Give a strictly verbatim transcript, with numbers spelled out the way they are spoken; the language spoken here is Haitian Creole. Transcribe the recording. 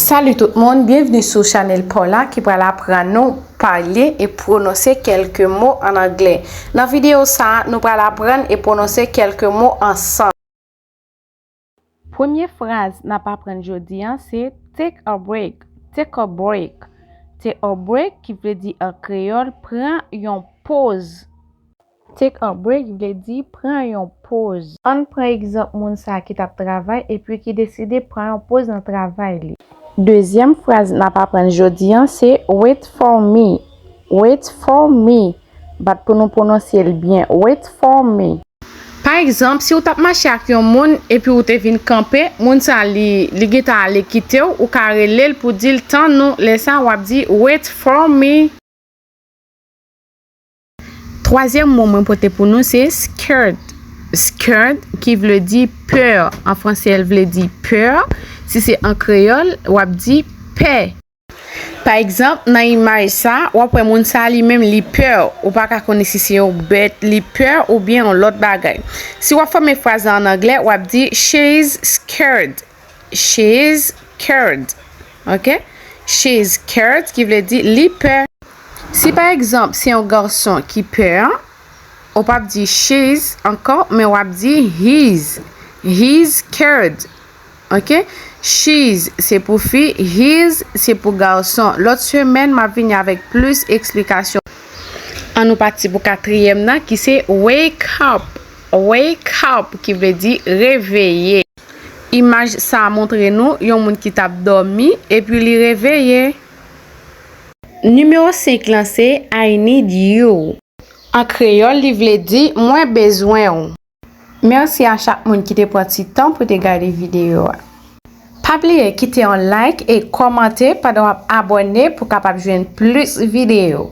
Salut tout moun, byenvni sou chanèl pa w la ki pral aprann nou pale e pwononse kèlke mo an anglè. Nan videyo sa a, nou pral aprann e pwononse kèlke mo ansanm. Premye fraz n ap aprann jodi a se take a break. Take a break. Take a break ki vle di an kreyòl pran yon poz. Take a break vle di pran yon poz. Ann pran egzanp moun sa a ki t ap travay epi ki deside pran yon poz nan travay li. Dezyèm fraz n ap aprann jodi a se wait for me. Wait for me. Bat pou nou pwononse l byen. Wait for me. Pa egzanp, si w t ap mache ak yon moun epi w te vin kanpe, moun sa a li, li gentan ale kite w, ou ka rele l pou di l tann ou, lè sa a w ap di wait for me. Twazyèm mo mwen pote pou nou se scared. Scared ki vle di pè. An franse, l vle di pè. Si se an kreyòl, w ap di pè. Pa egzanp, nan imaj sa, w ap wè moun sa li menm li pè. Ou pa ka konnen si se yon bèt li pè oubyen yon lòt bagay. Si w ap fòme fraz la an anglè, w ap di she's scared. She's scared. Ok? She's scared ki vle di li pè. Si pa egzanp, se yon gason ki pè, ou p ap di she's ankò, men w ap di he's. He's scared. Ok? She's se pou fi, he's se pou gason. Lòt semèn, m ap vini avèk plis eksplikasyon. Ann nou pati pou katriyèm nan ki se wake up. Wake up ki vle di reveye. Imaj sa a montre nou yon moun ki t ap dòmi epi li reveye. Nimewo senk lan se I need you. An kreyòl, li vle di mwen bezwen w. Mèsi a chak moun ki te pran ti tan pou te gade videyo a. Pa bliye kite yon like e kòmante pandan w ap abòne pou w kapab jwenn plis videyo.